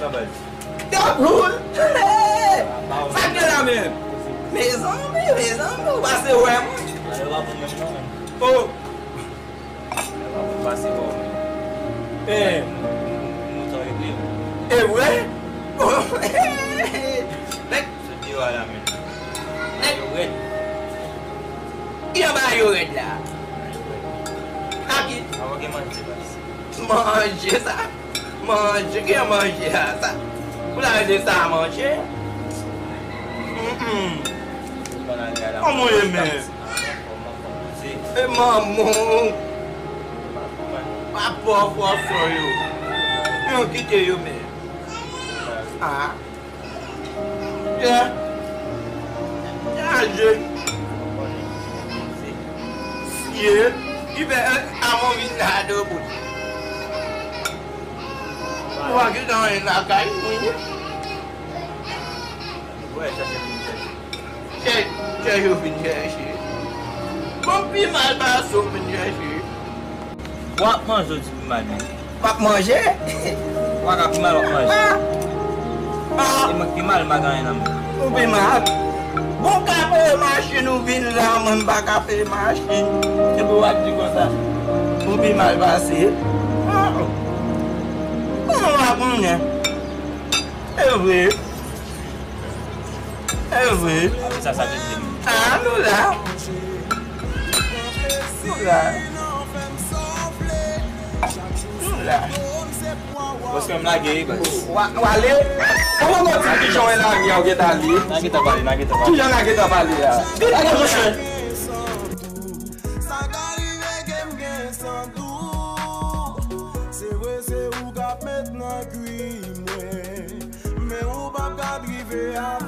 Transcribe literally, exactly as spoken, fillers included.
Yo, cool. Sa k gen la menm? Mezanmi, mezanmi, ou pase wè mwen. Oh. Pase wè mwen. Eh. Nou tan regle. E vre? Nèg. Sot deyò a la menm. Nèg. Yo rèd. Ki anba yo rèd la? Aki. Avan gen manje, baz. Manje sa? Manje, gen manje a sa. Pou la rele sa manje? Mm-mm. Kòman w ye men? E manman w. Pa pò fò sò yo. Men yo kite yo men. Ah. Yeah. Chaje. Ye. Ki fè, eh, avan vin la de bout. Ou pa gentan anyen lakay mwen ye. Chè, chè yo vin chèche. Bon, pi mal pase w vin chèche. W ap manje, w di pi mal menm. W ap manje? W ap pi mal, w ap manje. Ah! Ah! E mwen ki pi mal, m pa gen anyen nan men. Ou pi mal? Bon, w ka peye machin, ou vin la, mwen m pa ka peye machin. Se pou w ap di konsa. Ou pi mal pase. Ah! Mwen pa konnen. E vre. E vre. Apre sa, sa te di m. Ah, nou la. Nou la. Nou la. Paske m lage, baz. Wa-, wale. Kòman w di m kijan w lage a, w gentan ale? N a gentan pale, n a gentan pale. Kijan n a gentan pale a? Vin, ale, monchè. Sa ka rive ke m gen san dou. Se vre, se ou k ap met nan kwi mwen. Men ou p ap ka drive a